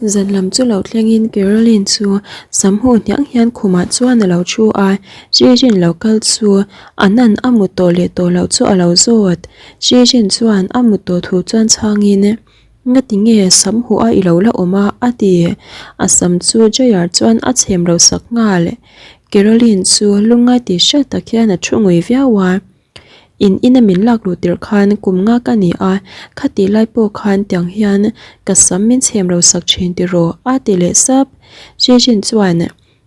Zan lam chu lo thlengin Caroline chu sam huh hniang hian khumah chuan a lo thu a, Jejin lo kal chu a nan a mut tawh leh tawh loh chu a lo zawt. Jejin chuan a mut tawh thu chuan chhangin, Ngati nge sam huh a i lo la awm a? a ti. A sam chu dryer chuan a chhem ro sak nghal. Caroline chu lungngai tih hriat tak hian a thu ngui viau a. In ina min lak luh tirh khan kum nga ka ni a, khati lai pawh khan tiang hian ka sam min chhem ro sak thin tiraw a ti leh sap. Jejin chuan,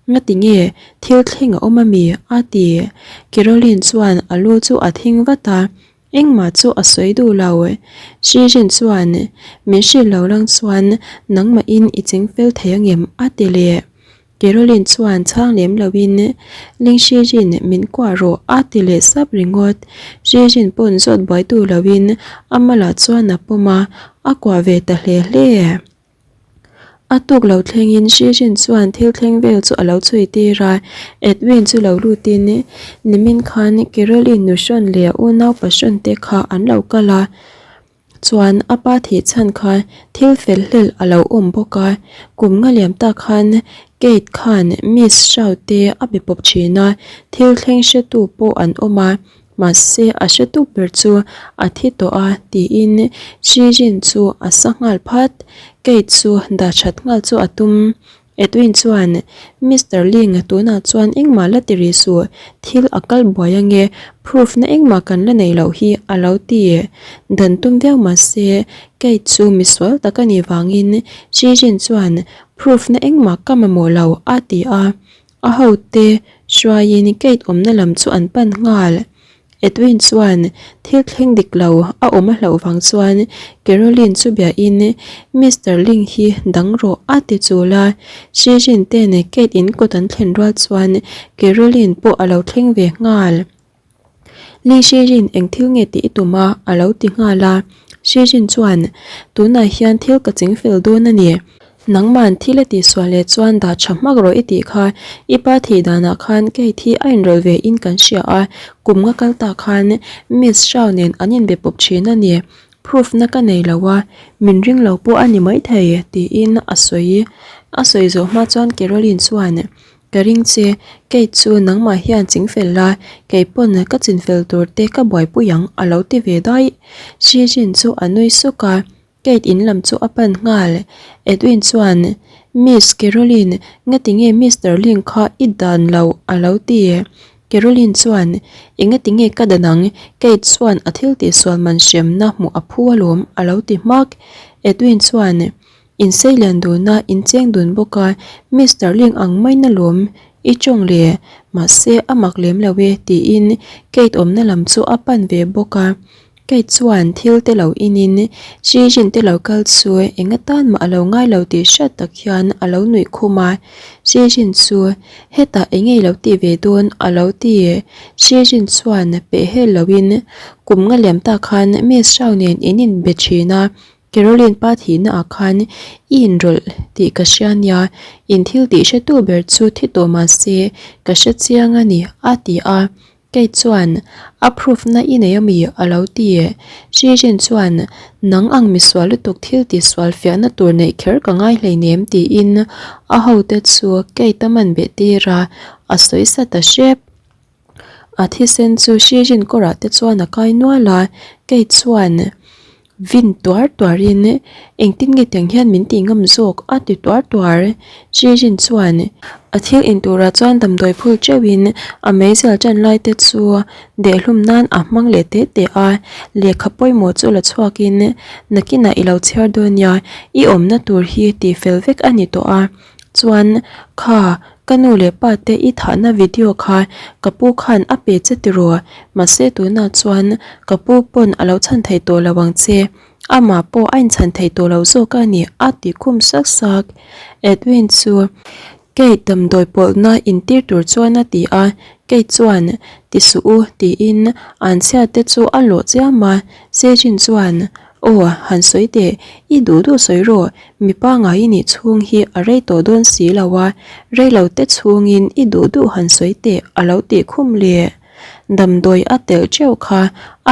Ngati nge thil thleng a awm ami? a ti. Caroline chuan a lu chu a thing vat a, engmah chu a sawi duh lo. Jejin chuan, Min hrilh lo lang chuan nangmahin i chingfel thei angem? a ti leh. Caroline chuan chhang lem loin Lingxirin min kuah rawh a ti leh sap ringawt. Xirin pawn zawt buai duh loin a malah chuan a pawm a, a kuah ve ta hle hle. A tuk lo thlengin Xirin chuan thil thleng vel chu a lo chhui tir a, Edwin chu lo lutin nimin khan Caroline nuhrawn leh unau pahrawn te kha an lo kal a. Chuan a pa thih chhan kha thil fel hlel a lo awm bawk a, kum nga liam tak khan Kate khan Miss Shao te a be pawp thin a, thil thleng hretu pawh an awm a, mahse a hretu ber chu a thi tawh a tiin Xi Jin chu a sa nghal phat, Kate chu dah that nghal chu a tum. Edwin chuan, Mister Ling, tunah chuan engmah la ti rih suh, thil a kal buai ange, proof na engmah kan la nei loh hi, a lo ti. Dan tum viau mah se, Kate chu misual tak a nih vangin Jijin chuan, Proof na engmah ka mamawh lo, a ti a. A hote hruaiin Kate awmna lam chu an pan nghal. Edwin chuan thil thleng dik lo a awm a hlauh vang chuan Caroline chu biahin Mister Ling hi dang rawh a ti chul a, Shijin ten Kate in kawt an thlen rual chuan Caroline pawh a lo thleng ve nghal. Lee Shijin eng thil nge tih i tum a? a lo ti nghal a, Shijin chuan tunah hian thil ka ching fel dawn a ni. Nangman thil a tihsual leh chuan dah tha hmak rawh i tih kha i pa thih danah khan Kate hi a inrawlh ve in kan hria a, kum nga kal ta khan Miss Shao nen an inbe pawp thin a ni. Proof na ka nei lo a, min ring lo pawh a ni maithei tiin a sawi. A sawi zawh hma chuan Caroline chuan, Ka ring che, Kate chu nangmah hian chingfel la, kei pawn ka chinfel tur te ka buaipui ang a lo ti ve daih. Xi Jin chu a nui suk a. Kate in lam chu a pan nghal. Edwin chuan, Miss Caroline, ngatinge Mister Ling kha i dan lo? a lo ti. Caroline chuan, Engatinge ka dan ang? Kate chuan a thil tihsual man hremna hmuh a phu alawm, a lo ti hmak. Edwin chuan, In seilian dun a, in cheng dun bawk a, Mister Ling ang mai na lawm i tawng le, mahse a mak lem lo e, tiin Kate awmna lam chu a pan ve bawk a. Kei chuan thil te lo inin Jijin te lo kal chu eng atan mah a lo ngai lo tih hriat tak hian a lo nuih khum a, Jijin chu hetah eng nge i lo tih ve dawn a lo ti. Jijin chuan peh hel loin kum nga liam tak khan Miss Shao nen in inbe thin a, Caroline pa thihna ah khan i inrawlh tih ka hria nia, in thil tih hretu ber chu thi tawh mah se ka hre chiang a ni a ti a. Kate chuan, A proof na i nei ami? a lo ti. Shijin chuan, Nang ang misual lutuk thil tihsual fiahna tur neih kher ka ngai hleinem tiin a hote chu Kate a man beh tir a, a sawi sa ta hrep. A thisen chu Shijin kawrah te chuan a kai nual a, Kate chuan, Vin tuar tuarin, Engtin nge tiang hian min tih ngam zawk? a ti tuar tuar. Jijin chuan a thil in turah chuan damdawi phul teuhin a meizial tan lai te chu dehlum nan a hmang leh teh teh a, lehkha pawimawh chu la chhuakin, Nakinah i lo chhiar dawn nia, i awmna tur hi tih fel vek a ni tawh a. Chuan, kha, ka nu leh pa te i thahna video kha ka pu khan a pe che tiraw? Mahse tunah chuan ka pu pawn a lo chhan thei tawh lo ang che, amah pawh a inchhan thei tawh lo zawk a ni a ti khum sak sak. Edwin chu Kate damdawi pawlhna intir tur chuan a ti a, Kate chuan ti suh u tiin an chhiat te chu a lawh chiam a, Sejin chuan Aw, han sawi teh, i duh duh sawi rawh, mipa ngai i nih chhung hi a rei tawh dawn si lo a, rei lo te chhungin i duh duh han sawi teh a lo tih khum le. Damdawi a telh teuh kha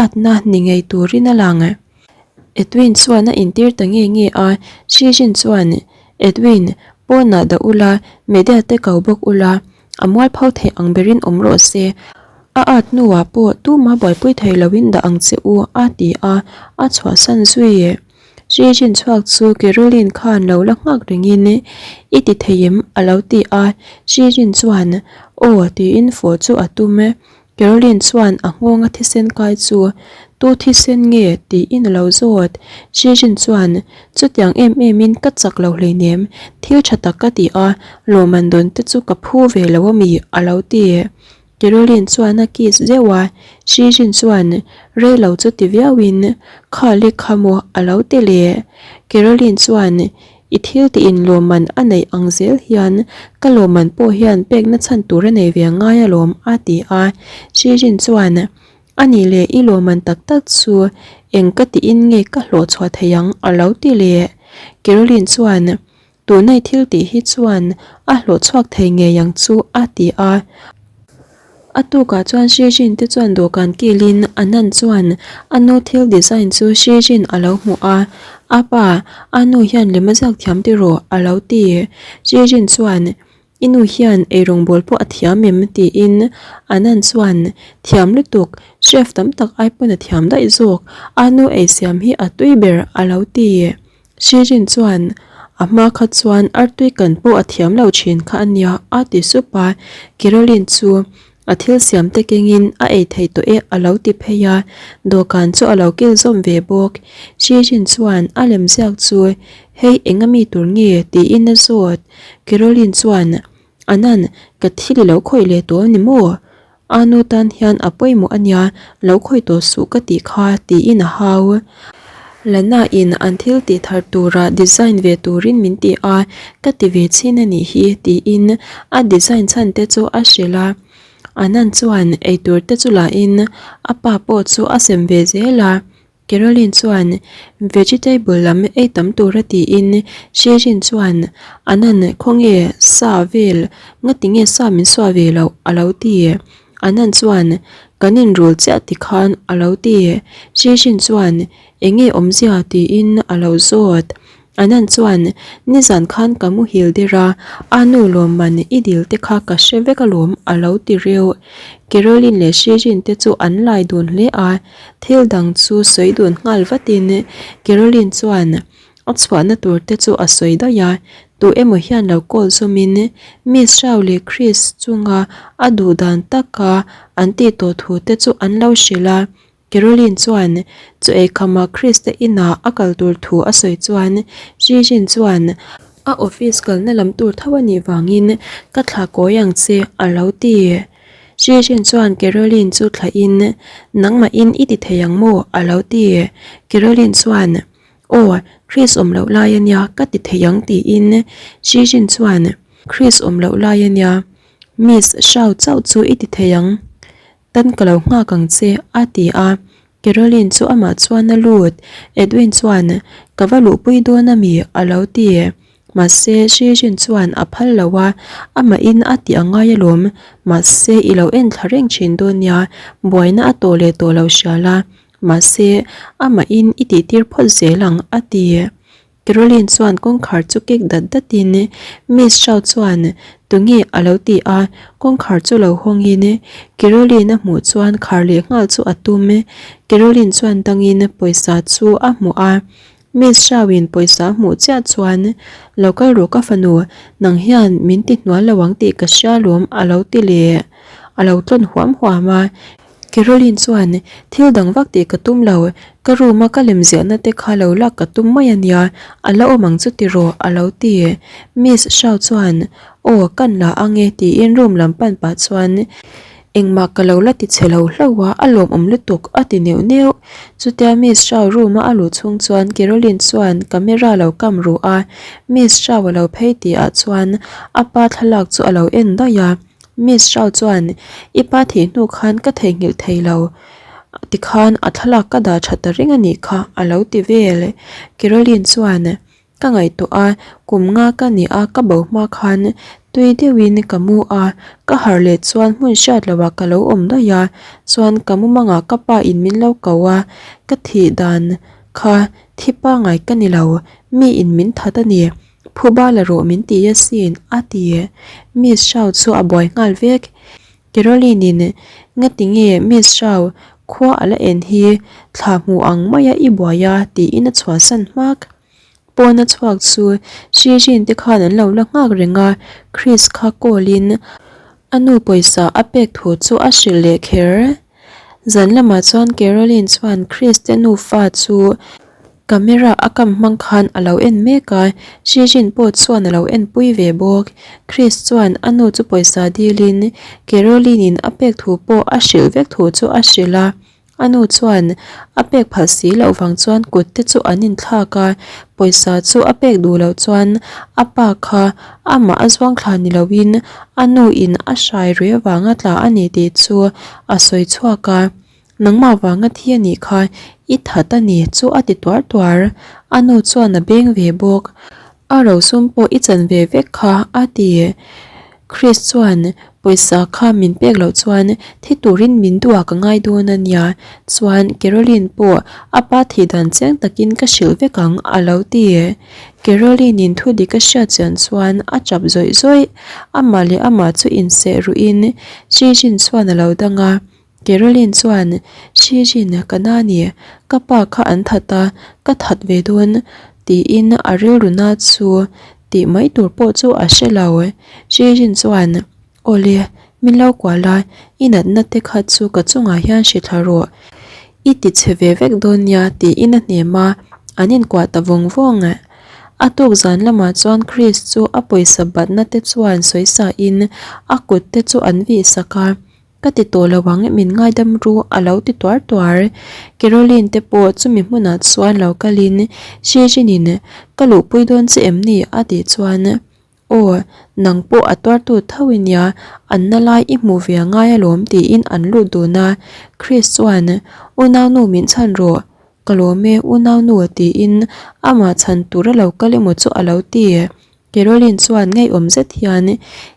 atna ni ngei turin a lang. Edwin chuan a intir ta nge nge a, Shijin chuan. Edwin, pawnah dah ula, media te ko bawk ula, a mualpho theih ang berin awm rawh se. A at hnuah pawh tuma buaipui thei loin dah ang che u, a ti a, a chhuahsan zui. Rijin chhuak chu Caroline khan lo la nghak rengin, I ti thei em? a lo ti a, Rijin chuan, Aw, tiin fawh chu a tum. Caroline chuan a nghawnga thisen kai chu, Tu thisen nge? tiin a lo zawt. Rijin chuan, Chutiang em emin ka chak lo hleinem, thil tha tak ka ti a, lawmman dawn te chu ka phu ve lo ami? a lo ti. Caroline chuan a kiss zeuh a, Shijin chuan rei lo chu ti viauin kha lek kha maw a lo ti leh. Caroline chuan i thil tiin lawmman a neih ang zel hian ka lawmman pawh hian pekna chhan tur a nei ve ngai alawm a ti a, Shijin chuan a nih leh i lawmman tak tak chu eng ka tiin nge ka hlawh chhuah thei ang a lo ti leh. Caroline chuan Tunai thil tih hi chuan a hlawh chhuak thei ngei ang chu a ti a. A tukah chuan Shijin te chuan dawhkan kilin Anand chuan a nu thil design chu Shijin a lo hmuh a, A pa, a nu hian lem a ziak thiam tiraw? a lo ti. Shijin chuan, I nu hian eirawngbawl pawh a thiam em? tiin Anand chuan, Thiam lutuk, chef tam tak ai pawn a thiam daih zawk, a nu eisiam hi a tui ber a lo ti. Shirin chuan, A hma kha chuan artui kan pawh a thiam lo thin kha a nia, a ti sup a. Caroline chu a thil siam te kengin a ei thei tawh e a lo ti phei a, dawhkan chu a lo kil zawm ve bawk. Shirin chuan a lem ziak chu, Hei eng ami tur nge? tiin a zawt. Caroline chuan, Anan, ka thil i lo khawih leh tawh a ni maw? A nu tan hian a pawimawh a nia, lo khawih tawh suh ka tih kha, tiin a hau. Lana in an thil tih thar tura design ve turin min ti a, ka ti ve chhin a nih hi, tiin a design chhan te chu a hrilh a. Anand chuan eitur te chu la in a pa pawh chu a sem ve zel a. Caroline chuan vegetable lam ei tam tura tiin Shirin chuan Anan khawnge sa vel ngati nge sa min suah ve loh a lo ti. Anan chuan kan inrul chiah tikhan a lo ti. Shirin chuan enge awmzia tiin a lo zawt. Anan chuan, Nizan khan ka muhil der a, a nu lawmman i dil te kha ka hre vek alawm a lo ti reuh. Caroline leh Shirin te chu an lai dun hle a, thil dang chu sawi dun nghal vatin Caroline chuan a chhuahna tur te chu a sawi daih a, tu emaw hian lo call zawmin Miss Rao leh Chris chunga a duh dan taka an tih tawh thu te chu an lo hrilh a. Caroline chuan chaw ei khama Krista inah a kal tur thu a sawi chuan Jijin chuan a office kalna lam tur tho a nih vangin ka thla kawi ang che a lo ti. Jijin chuan Caroline chu thlahin nangmahin i ti thei ang maw a lo ti. Caroline chuan aw Chris awm loh lai a nia ka ti thei ang tiin Jijin chuan Chris awm loh lai a nia Miss Shao chauh chu i ti thei ang. Tan ka lo nghak ang che, a ti a. Caroline chu amah chuan a lut. Edwin chuan, Ka va luhpui dawn a mi? a lo ti. Mahse, Shijin chuan a phal lo a, amahin a ti a ngai alawm. Mahse, i lo en thla reng thin dawn nia, buaina a tawh leh tawh lo hria la. Mahse, amahin i tihtir phawt zel ang, a ti. Caroline chuan kawngkhar chu kek dat datin Miss Shao chuan tunge a lo ti a, kawngkhar chu lo hawngin Caroline a hmuh chuan khar leh nghal chu a tum. Caroline chuan dangin pawisa chu a hmuh a, Miss Shao in pawisa a hmuh chiah chuan lo kal rawh ka fanu, nang hian min ti hnual lo ang tih ka hria lawm a lo ti leh a lo tlawn huam huam a. Caroline chuan, Thil dang vak tih ka tum lo, ka room a ka lem ziahna te kha lo lak ka tum mai a nia, a la awm ang chu tiraw a lo ti. Miss Shao chuan, Aw, kan la ang e tiin room lam pan pah chuan, Engmah ka lo la ti chhe lo hlauh a, a lawmawm lutuk a ti neuh neuh. Chutia Miss Shao room a a luh chhung chuan Caroline chuan camera lo kam ruh a, Miss Shao a lo phei tih ah chuan a pa thlalak chu a lo en daih a. Miss Shao chuan, I pa thih hnu khan ka theihnghilh thei lo, tikhan a thlalak ka dah tha ta reng a nih kha, a lo ti vel. Caroline chuan, Ka ngaihtuah a, kum nga ka ni a, ka bo hma khan tui deuhin ka mu a, ka harh leh chuan hmun hriat lohah ka lo awm daih a, chuan ka mumangah ka pa in min lo ko a, ka thih dan kha thi pangai ka ni lo, mi in min that a ni. Phuba la rawh min ti asin, a ti. Miss Shao chu a buai nghal vek. Caroline-in, Ngati nge Miss Shao, khua a la en hi thla hmu ang maia i buai a, tiin a chhuahsan hmak. Pawna chhuak chu Shijin te khan an lo la nghak reng a, Chris kha call in a nu pawisa a pek thu chu a hrilh leh kher. Zan lamah chuan Caroline chuan Chris te nufa chu camera a kam hmang khan a lo en mek a, Shijin pawh chuan a lo en pui ve bawk. Chris chuan a nu chu pawisa dil in Caroline in a pek thu pawh a hrilh vek thu chu a hrilh a. A nu chuan a pek phal si loh vang chuan kut te chu an inthlak a, pawisa chu a pek duh loh chuan a pa kha amah a zuang thla ni loin a nu in a hrai rui avanga tla a ni tih chu a sawi chhuak a, Nangmah vanga thi a nih kha i that a ni chu a ti tuar tuar, a nu chuan a beng ve bawk. A rosum pawh i chan ve vek kha a ti. Chris chuan pawisa kha min pek loh chuan thi turin min duh a ka ngai dawn a nia, chuan Caroline pawh a pa thih dan chiang takin ka hrilh vek ang a lo ti. Caroline in thu dik a hriat chian chuan a tap zawih zawih, amah leh amah chu inseh ruhin Jijin chuan a lo dang a. Caroline chuan, Shijin, ka na ni, ka pa kha an that a, ka that ve dawn, tiin a rilru na chu tih mai tur pawh chu a hre lo. Shijin chuan, Awle, min lo kual a, i natna te kha chu ka chungah hian hri thla rawh, i ti chhe ve vek dawn nia, tiin a hnem a, an inkuah ta vawng vawng. A tuk zan lamah chuan Chris chu a pawisa batna te chuan sawi sain a kut te chu an vih sak a. Ka ti tawh lo ang, min ngaidam ru a lo ti tuar tuar. Caroline te pawh chumi hmunah chuan lo kalin Shijinin ka luhpui dawn che em ni a tih chuan Aw, nang pawh a tuartu tho i nia, an na lai i hmuh ve a ngai alawm tiin an lut dun a. Chris chuan Unaunu min chhan rawh, ka lawm e unaunu tiin amah chhan tura lo kal emaw chu a lo ti. Caroline chuan ngeiawm zet hian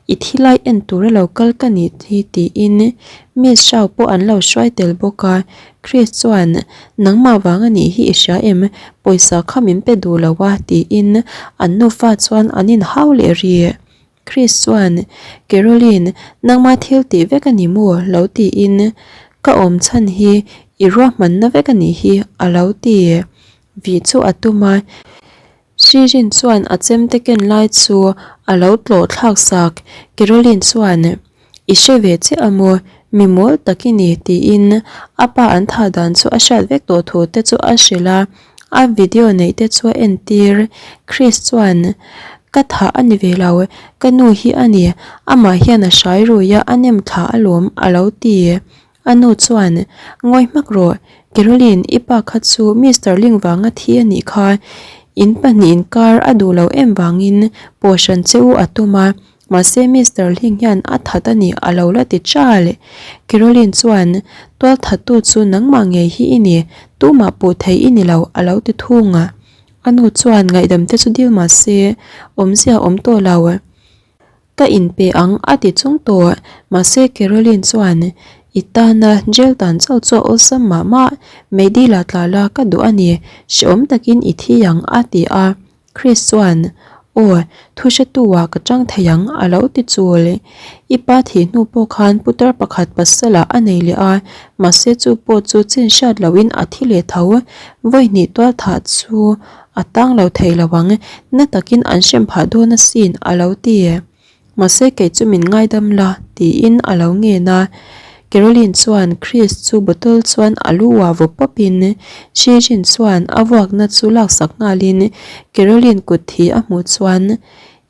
i thilai en tura lo kal ka nih hi tiin Miss Shao pawh an lo hruai tel bawk a, Chris chuan nangmah vang a nih hi i hria em pawisa kha min pe duh lo a tiin an nufa chuan an inhau leh rih. Chris chuan Caroline nangmah thil tih vek a ni maw lo tiin ka awm chhan hi i ruahmanna vek a nih hi a lo ti vih chu a tum a. Shirin chuan a chemte ken lai chu a lo tlawh thlak sak. Caroline chuan, I hre ve che a maw? Mi mawl tak i ni, tiin a pa an thah dan chu a hriat vek tawh thu te chu a hrilh a, a video neih te chu a entir. Chris chuan, Ka thah a ni ve lo, ka nu hi a ni, amah hian a hrai rui a, a nem thla alawm, a lo ti. A nu chuan, Ngawi hmak rawh, Caroline, i pa kha chu Mister Ling vanga thi a nih kha. In pahnih inkar a duh lo em vangin pawhhran che u a tum a, mahse Mister Ling hian a that a ni a lo la ti chal. Caroline chuan, Tual thattu chu nangmah ngei hi i ni, tumah puh thei i ni lo a lo ti thung a. A nu chuan ngaihdam te chu dil mahse awmzia a awm tawh lo. Ka inpe ang a ti chung tawh. Mahse Caroline chuan I tana jail tan chauh chu a awlsam mah mah, meidila tla la ka duh a ni, hrehawm takin i thi ang a ti a. Chris chuan Aw, thu hretu ah ka chang thei ang a lo ti chul. I pa thih hnu pawh khan putar pakhat pasalah a nei leh a, mahse chu pawh chu chin hriat lohin a thi leh tho. Vawi hnih tual thah chu A tang lo thei lo ang, na takin an hrem phah dawn asin a lo ti. Mahse kei chu min ngaidam la tiin a lo ngen a. Caroline chuan Chris chu bottle chuan a lu ah vaw pawp in Shirin chuan a vuakna chu laksak nghalin Caroline kut thi a hmuh chuan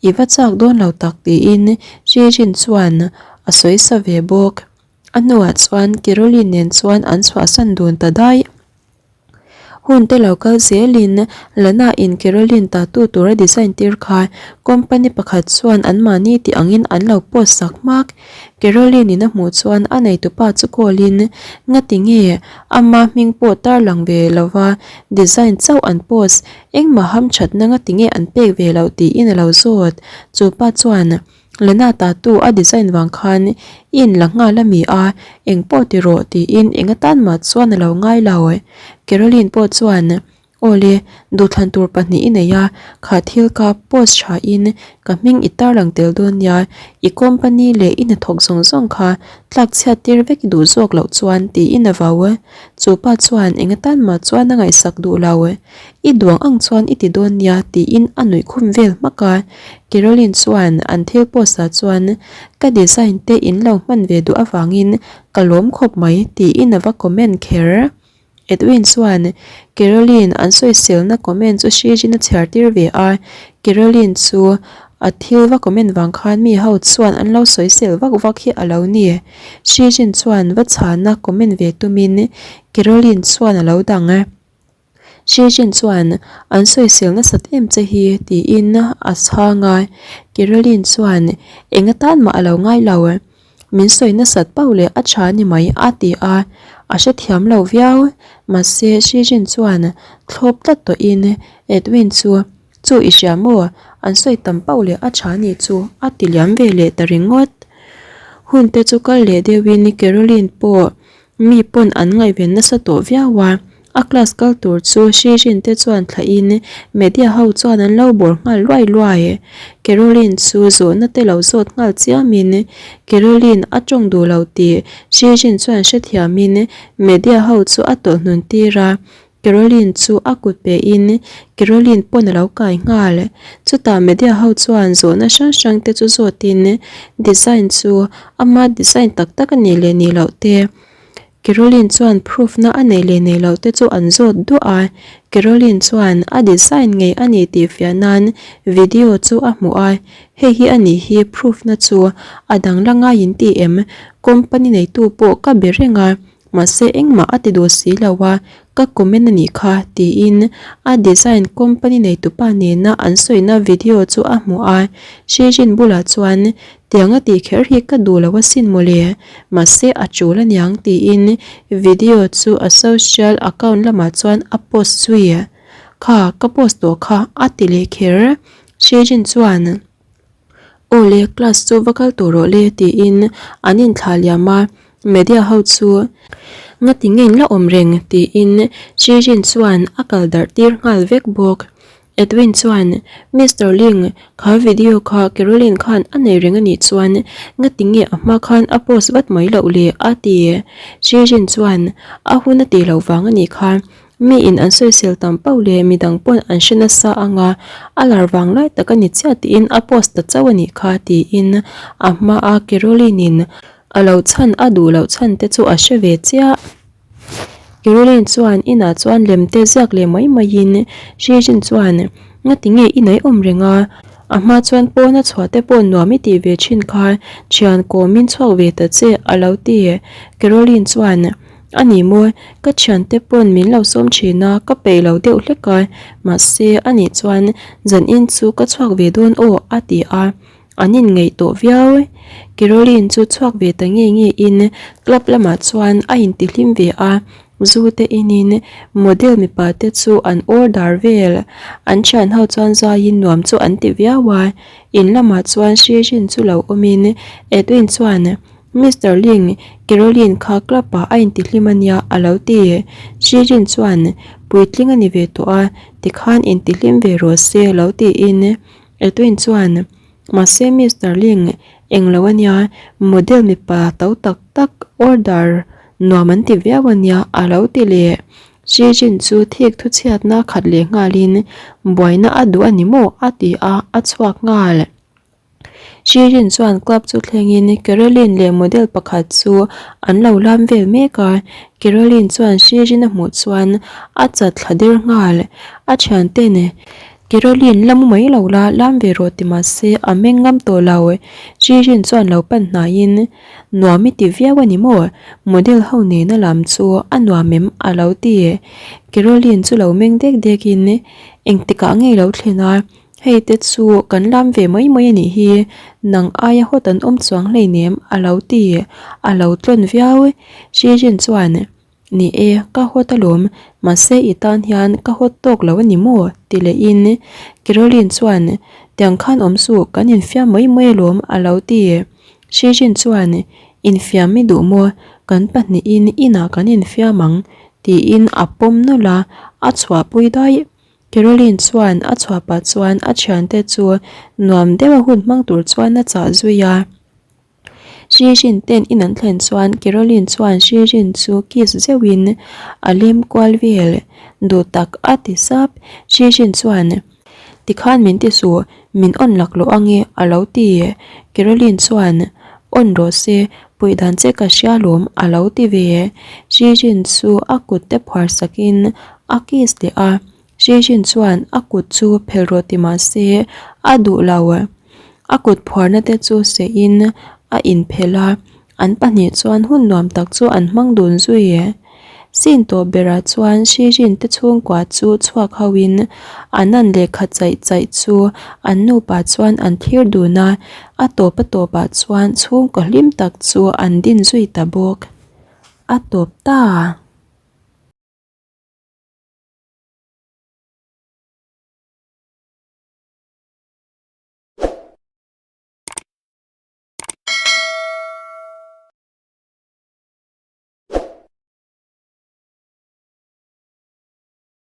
I va chak dawn lo tak tiin Shirin chuan a sawi sa ve bawk. A hnuah chuan Caroline nen chuan an chhuahsan dun ta daih. Hun te lo kal zelin Lana in Caroline tatu tura design tir kha company pakhat chuan anmahni tih angin an lo post sak hmak. Caroline in a hmuh chuan a neitupa chu call in ngati nge ama hming pawh tarlang ve lova design chauh an post engmah hamthatna ngati nge an pek ve loh tiin a lo zawt. Chupa chuan Lena tattoo a design vang khan i inla nghal a mi a, engpawh ti rawh tiin eng atan mah chuan a lo ngai lo. Caroline pawh chuan. Awle, duhthlan tur pahnih i nei a, kha thil kha post tha in ka hming i tarlang tel dawn nia, i company leh i hnathawk zawng zawng kha tlak chhiat tir vek i duh zawk loh chuan tiin a vau. Chu pa chuan eng atan mah chuan a ngaihsak duh lo. I duang ang chuan i ti dawn nia tiin a nuih khum vel hmak a. Caroline chuan an thil post ah chuan ka design te in lo hman ve duh avangin ka lawm khawp mai tiin a va comment kher. Edwin chuan Caroline an sawiselna comment chu Shijin a chhiar tir ve a, Caroline chu a thil va comment vang khan mi ho chuan an lo sawisel vak vak hi a lo ni. Shijin chuan va chhana comment ve tumin Caroline chuan a lo dang. Shijin chuan an sawisel nasat em che hi tiin a chhang a, Caroline chuan eng atan mah a lo ngai lo. Min sawi nasat pauh leh a tha ni mai a ti a, a hrethiam lo viau. Mahse Shijin chuan thlawp tlat tawhin Edwin chu, Chu i hria maw? An sawi tam pauh leh a tha ni chu a ti liam ve leh ta ringawt. Hun te chu kal leh deuhin Caroline pawh Mi pawn an ngaihven nasa tawh viau a, a class kal tur chu Shijin te chuan thlahin media ho chuan an lo bawr nghal luai luai. Caroline chu zawhna te lo zawt nghal chiamin Caroline a tawng duh lo tih Shijin chuan hrethiamin media ho chu a tawlh hnun tir a, Caroline chu a kut pe in Caroline pawn a lo kai nghal. Chutah media ho chuan zawhna hrang hrang te chu zawt in design chu ama design tak tak a nih leh nih loh te Caroline chuan proof na a neih leh neih loh te chu an zawt duah a. Caroline chuan a design ngei a ni tih fiah nan video chu a hmuh a, hei hi a nih hi proof na chu a dang la ngai in ti em? Company neitu pawh ka be reng a. Mahse engmah a ti duh si lo a, ka comment a nih kha tiin a design company neitupa nena an sawina video chu a hmu a, Shijin bulah chuan tiang a tih kher hi ka duh lo asin mawle, mahse a tul aniang tiin video chu a social account lamah chuan a post zui. Kha ka post tawh kha a ti leh kher. Shijin chuan. Aw le, class chu va kal tawh rawh le tiin an inthlah liam a, media ho chu ngati nge in la awm reng tiin Shijin chuan a kal darh tir nghal vek bawk. Edwin chuan Mister Ling, kha video kha Caroline khan a nei reng anih chuan ngati nge a hma khan a post vat mai loh le a ti. Shijin chuan a hun a tih loh vang anih kha Mi in an sawisel tam pauh leh midang pawn an hre nasa ang a, a lar vang lai tak a ni chiah tiin a post ta chauh a nih kha tiin a hma a Caroline in a lo chhan a duh loh chhan te chu a hre ve chiah. Caroline chuan inah chuan lem te ziak leh mai mai in Shijin chuan ngati nge i nei awm reng a, a hma chuan pawn a chhuah te pawh nuam i tih ve thin kha thian kawmin chhuak ve ta che a lo ti. Caroline chuan. A ni maw, ka thiante pawn min lo sawm thin a, ka peih lo deuh hlek a, mahse a nih chuan zan in chu ka chhuak ve dawn aw a ti a, an inngeih tawh viau. Caroline chu chhuak ve ta nge nge in club lamah chuan a intihlim ve a, zu te in in model mipa te chu an order vel, an thian ho chuan zaiin nuam chu an ti viau a, in lamah chuan Shijin chu lo awm in Edwin chuan Mister Ling, Caroline kha club ah a intihlim a nia a lo ti. Shirin chuan, Puitling a ni ve tawh a, tikhan intihlim ve rawh se a lo tiin. Edwin chuan, Mahse Mister Ling, englo a nia, model mipa to tak tak order nuam an ti viau a nia a lo ti leh. Shirin chu thik thuchhiatna khat leh nghalin, Buaina a duh a ni maw? a ti a, a chhuak nghal. Shirin chuan club chu thlengin Caroline leh model pakhat chu an lo lam vel mek a, Caroline chuan Shirin a hmuh chuan a chat thla der nghal. A thianten Caroline la mu mai lo la, lam ve rawh ti mahse a meng ngam tawh lo. Shirin chuan lo pan hnaiin, Nuam i ti viau a ni maw? Model ho nena lam chu a nuam em? a lo ti. Caroline chu lo meng dek dekin, Engtikah ngei lo thlen a? Hei te chu kan lam ve mai mai a nih hi, nang aia hawt an awm chuang hleinem a lo ti, a lo tlawn viau. Shijin chuan, Ni e, ka hawt alawm, mahse i tan hian ka hawt tawk lo a ni maw? ti lehin Caroline chuan, Tiang khan awm suh, kan infiam mai mai alawm a lo ti. Shijin chuan, Infiam i duh maw? Kan pahnihin inah kan infiam ang. Tiin a pawm nawlh a, a chhuahpui daih. Caroline chuan a chhuah pah chuan a thiante chu nuam deuha hun hmang tur chuan a chah zui a. Hririn ten in an thlen chuan Caroline chuan Hririn chu kiss zeuhin a lem kual vel duh tak a ti sap. Hririn chuan Tikhan min ti suh, min on laklawh ange a lo ti. Caroline chuan On rawh se, puih dan che ka hria lawm a lo ti ve. Hririn chu a kut te phuar sakin a kiss leh a. Hririn chuan a kut chu phelh rawh ti mah se a duh lo. A kut phuarna te chu seh in a inphelh a, an pahnih chuan hun nuam tak chu an hmang dun zui. Sin tawh berah chuan Hririn te chhungkua chu chhuak ho in an an lehkha chaih chaih chu an nupa chuan an thlir dun a, a tawp a tawpah chuan chhungkaw hlim tak chu an din zui ta bawk. A tawp ta.